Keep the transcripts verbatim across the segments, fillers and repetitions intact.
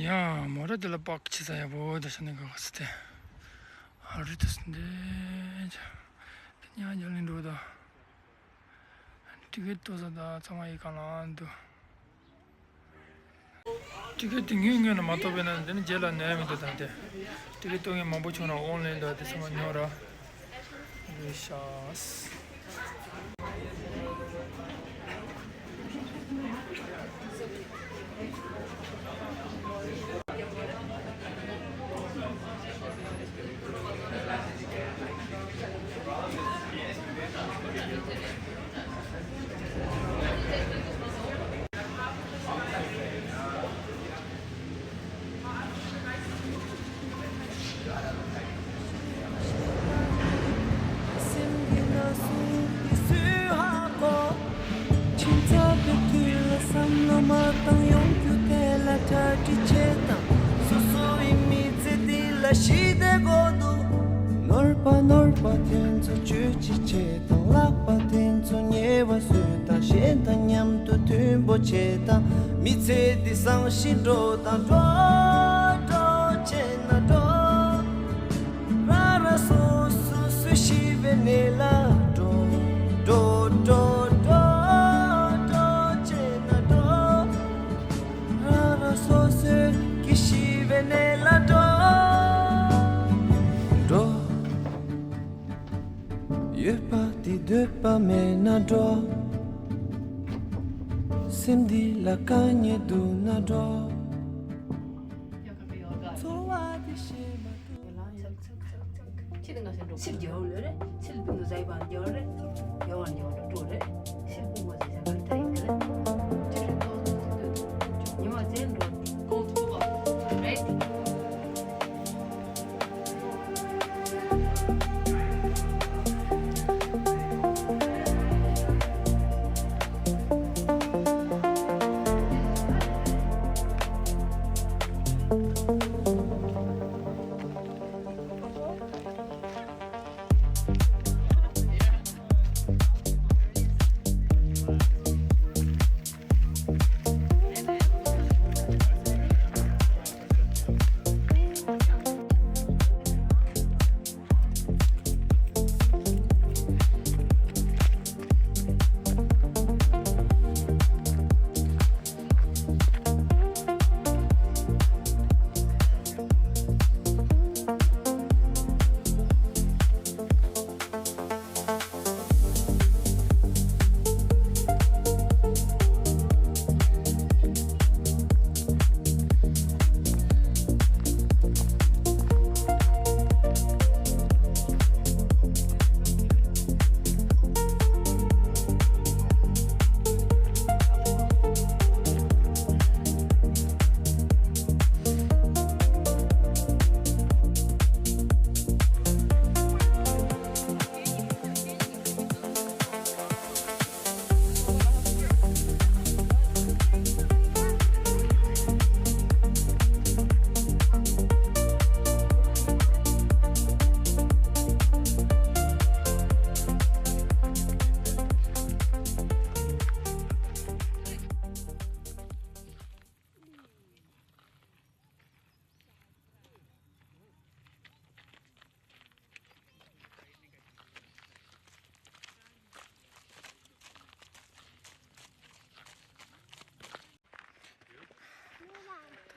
ཡ། མོ་ར་དེ་ལ་པག་ཆི་ས་ཡ་བོ་ད་ཤ་ནི་ག་ག་སི་ཏེ། ཨ་རི་ཏུ་སི་འདི། དེ་ཉ་རྒྱ་ལིན་འགྲོ་ད། ཊི་ཀེ་ཊི་ཏོ་ས་ད་ཚང་མ་ཡི་གང་ལ་འདུ། ཊི་ཀེ་ཊི་དེ་ཉུང་ཉུང་ན་མ་གཏོགས་པས་ན་འདི་ནི་རྗེས་ལ་ནོར་མི་འདུག་ད་དེ། ཊི་ཀེ་ཊི་ཏོ་ངས་མང་པོ་བྱུང་ར་ཨོན་ལན་ད་དེ་ཚང་མ་ཉོ་ར། རེ་ཤ། སེམས་ཀྱི་ན་ཟུག་དེ་སུས་ཧ་གོ། ཁྱིམ་ཚང་གི་དུས་ལ་བསམ་བློ་མ་བཏང་ཡོང་རྒྱུ་དེ་ལ་གྲ་སྒྲིག་བྱེད་དང་། སོ་སོ་ཡི་མི་ཚེ་འདི་ལ་ཞི་བདེ་དགོས་འདུག་ནོར་པ་ནོར་པ་དེ་ཚོ་བཅོས་ཅི་བྱེད་དང་། ལག་པ་དེ་ཚོ་ཉེས་པ་བཟོས་དང་། གཞན་དང་མཉམ་དུ་མཐུན་པོ་བྱེད་དང་། མི་ཚེ་འདི་བཟང་ཞིང་འགྲོ་དང་། འགྲོ་འགྲོ་བྱས་ན་འགྲོ། ར་ར་སོ་སོ་སུ་ཤི་བའི་གནས་ལ་འགྲོ། འགྲོ་འགྲོ་འགྲོ་འགྲོ་བྱས་ན་འགྲོ། ར་ར་སོ་སོའི་གི་ཤི་བའི་གནས་ལ་འགྲོ། འགྲོ། ཡོད་པ་དེ་འདོད་པ་མེད་ན་འགྲོ། སེམས་འདི་ལ་དཀའ་ངལ་འདུག་ན་འགྲོ། འཚོ་བ་འདི་ཤེས་མ་ཐུབ། ཕྱིར་རྒྱལ་བ་ལོས་རེད། ཕྱིར་སྤུན་ཟའི་བར་རྒྱལ་བ་རེད། རྒྱལ་བ་རྒྱལ་བ་འགྲོ་རེད། ཕྱིར་སྤུན་མ་ཟེར་བྱ་གར་ཐ་ཡིག་རེད། ཕྱིར་རེད་ཏོག་ཏོག་ཏོག་ཏོག་ཉི་མ་ཚན་འགྲོ་གོང་ཐུག་པ་རེད། དེ་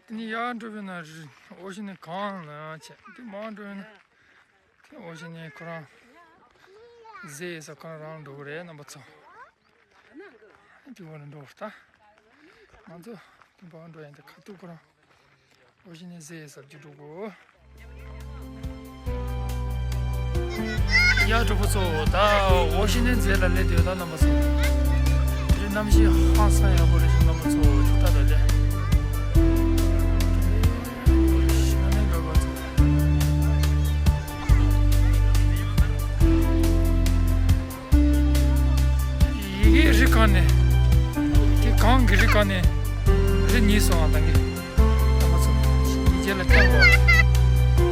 ནས་ཡར་འགྲོ་བའི་ན་རི་འོ་ཞིག་ནས་གང་ལ་ཆེ་དེ་མར་འགྲོ་བའི་ན་དེ་འོ་ཞིག་ནས་ཁོ་རང་ཟས་ས་ཁོ་རང་རང་འགྲོ་གི་རེད་རྣམ་པ་ཚོ། དེ་བོ་ལ་འགྲོ་ད། ང་ཚོ་དེ་བར་འགྲོ་ཡང་དེ་ཁ་ཐུག་ཁོ་རང་འོ་ཞིག་ནས་ཟས་ཟབ་ཀྱི་འགྲོ་གོ། ཡ་གྲོགས་པོ་ཚོ་ད་འོ་ཞིག་ནས་ཟས་ལ་སླེབས་དུས་ད་རྣམ་པ་ཚོ། དེ་རིང་གནམ་གཤིས་ཧང་སང་ཡག་པོ་རེད་ཤག་རྣམ་པ་ཚོ་ཐུགས་ཐག་ལ་ལེ། ཡི་གེ་རི་གང་ནས། དེ་གང་གི་རི་གང་ནས་རི་ཉིལ་སོང་ཨ་ད་གི། རྣམ་པ་ཚོ་ཉིན་རྗེས་ལ་ཐོན་གོ།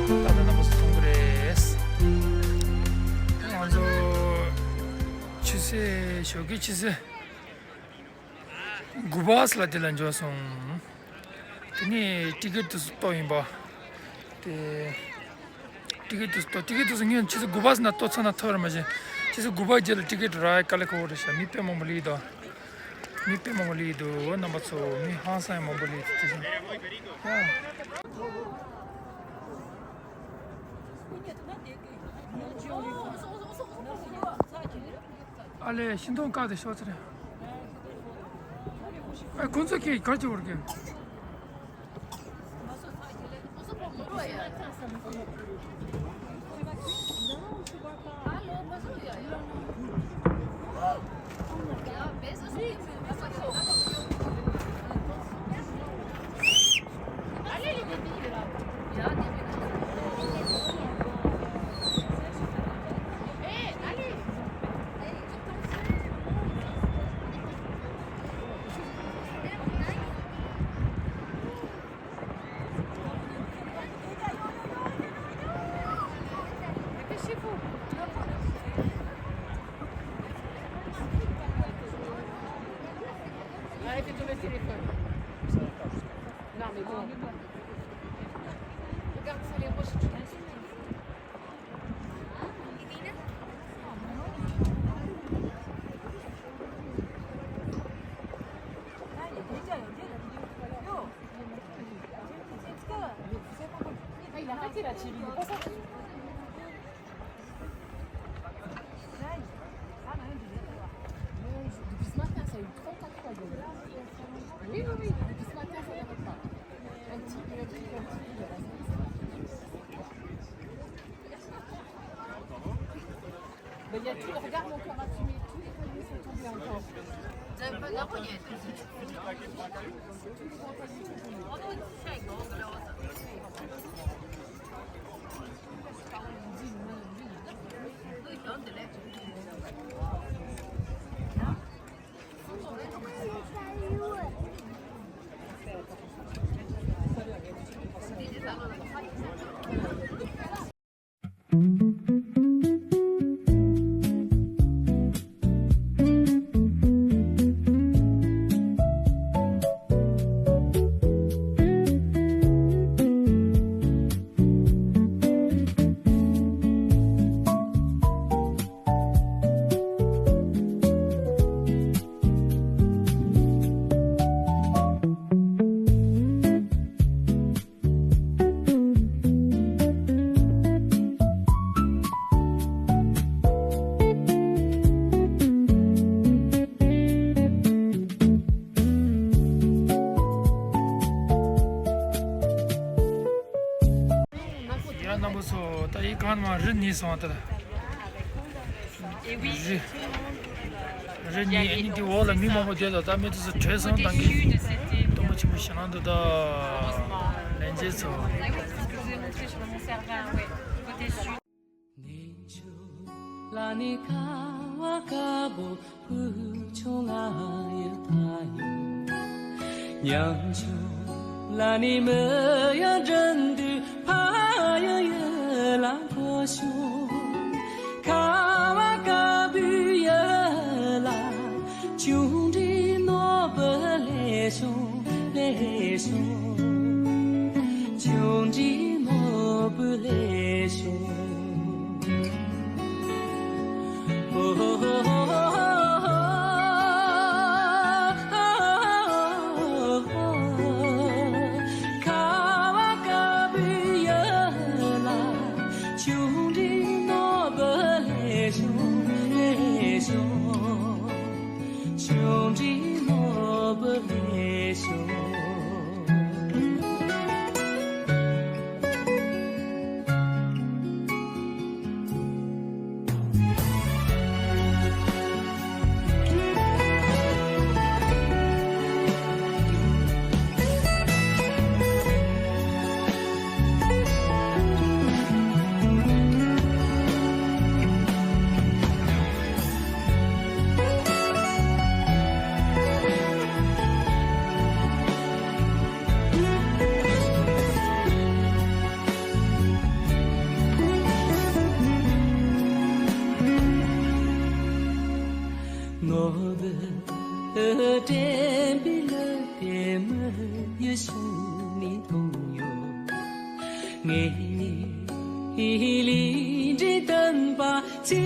ད་ལྟ་རྣམ་པ་ཚོ་མཐོང་གི་རེད། ང་ཚོ་ཆུ་ཚོད་ཞོགས་ཀའི་ཆུ་ཚོད་དགུ་པ་ལ་དེ་ལ་འབྱོར་སོང་། དེ་ནས་ཊི་ཀེ་ཊི་དེ་ཚོ་གཏོར་ཡིན་པ། དེ། ཊི་ཀེ་ཊི་དེ་ཚོ་གཏོར། ཊི་ཀེ་ཊི་དེ་ཚོ་ངས་ཆུ་ཚོད་དགུ་པ་ཟིན་ན་གཏོར་ཚར་ན་ཐོབ་ར་མ་བྱན། ཆུ་ཚོད་དགུ་པ་རྗེས་ལ་ཊི་ཀེ་ཊི་རག་ཡ་དཀའ་ལས་ཁག་པོ་རེད་ཤག་མི་དཔེ་མང་པོ་སླེབས་འདུག་མི་དཔེ་མང་པོ་སླེབས་འདུག་རྣམ་པ་ཚོ། མི་ཧང་སང་ཡང་མང་པོ་སླེབས་འདུག་དེ་བཞིན། ཡ། ཨ་ལས། ཤིང་སྡོང་བཀག་སྟེ་ཤོག་ཚེ་རེད། ཨ། ཁོང་ཚོ་ཁྱེད་ག་རེ་བྱེད་འོར་གྱི། Arrêtez de tomber le téléphone. Non, mais bon. Regarde, c'est les roches. Ah, il a arrêté là, Thierry, il est pas sorti. Depuis ce matin, ça a eu trente-quatre fois. Oui, oui, oui, depuis ce matin, ça n'arrête pas. Un petit peu, un petit peu, un petit peu. Ben, il y a tout, regarde mon cœur a fumé, tous les cailloux sont tombés encore. Vous avez pas de la poignée. ཡ། རྣམ་པ་ཚོ། ད་ཡི་གང་མ་རི་ནི་སོང་ད། ཨེ་ཝི། རི། རི་ནི་ཨ་ནི་དེ་འོག་ལ་མི་མང་པོ་བསྡད་ད། ད་མི་དེ་ཚོ་བྲོས་སོང་། ད་གི་སྟོན་པ་ཆེན་པོ་ཞེད་སྣང་འདུག་ད། ལན་ཆེ་ཚོ། ངེད་གཉིས་ལས་འབྲས་བསྟན་པ་འཚེ་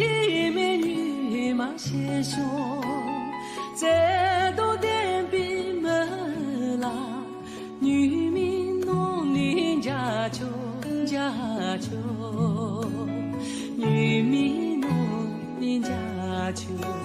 མེད་ཉི་མ་ཤར་ཤོག་བརྩེ་དང་ལྡན་པའི་མི་ལ། ཉི་མའི་ནང་ནས་མཇལ་ཆོག་མཇལ་ཆོག་ཉི་མའི་ནང་ནས་མཇལ་ཆོག